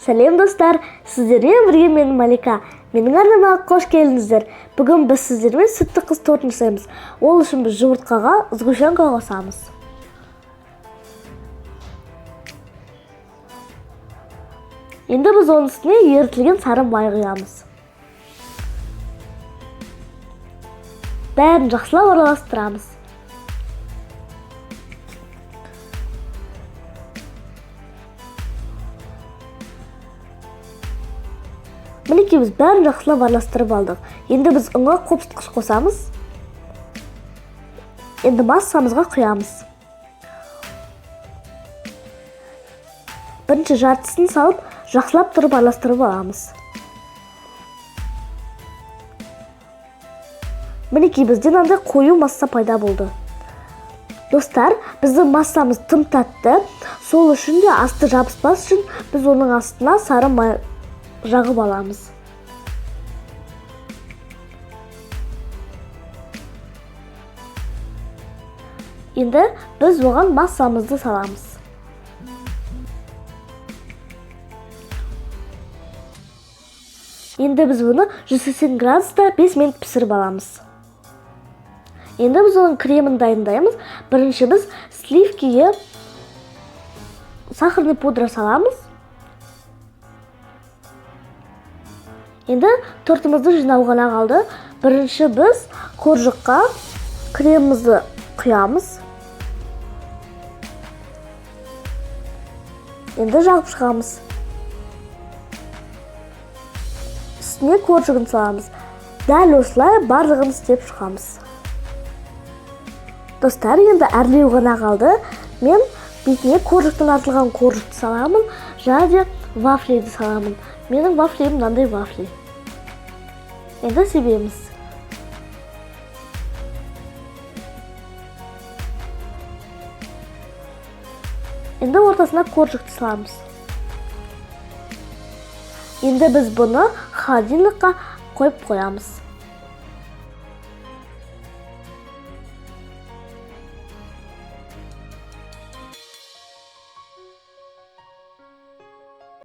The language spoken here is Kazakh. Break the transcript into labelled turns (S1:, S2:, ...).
S1: Сәлем, достар! Сіздермен бірге мен, Малика. Менің арнама қош келдіңіздер. Бүгін біз сіздермен сүтті қыз тортын жасаймыз. Ол үшін біз жұмыртқаға сгущенка қосамыз. Енді біз оның үстіне ерітілген сары май құямыз. Бәрін жақсылап араластырамыз. Мінекей, біз бәрін жақсылап араластырып алдық. Енді біз ұнға қопсытқыш қосамыз. Енді массамызға құямыз. Бірінші жартысын салып, жақсылап тұрып араластырып аламыз. Мінекей, бізде мынандай қою масса пайда болды. Достар, біздің массамыз тым тәтті. Сол үшін де асты жабыспас үшін біз оның астына сары май жағып аламыз. Енді біз оған массамызды саламыз. Енді біз бұны 180 градуста 5 минут пісіріп аламыз. Енді біз оның кремін дайындаймыз. Бірінші біз сливкиге сахарный пудра саламыз. Енді тортымызды жинау ғана қалды. Бірінші біз коржыққа кремімізді құямыз. Енді жағып шығамыз. Үстіне коржығын саламыз. Дәл осылай барлығын істеп шығамыз. Достар, енді әрлеу ғана қалды. Мен бетіне коржықтан артылған коржықты саламын, және де вафлиді саламын. Менің вафлиім мынандай вафли. Енді себеміз. Енді ортасына коржықты саламыз. Енді біз бұны холодильникқа қойып қоямыз.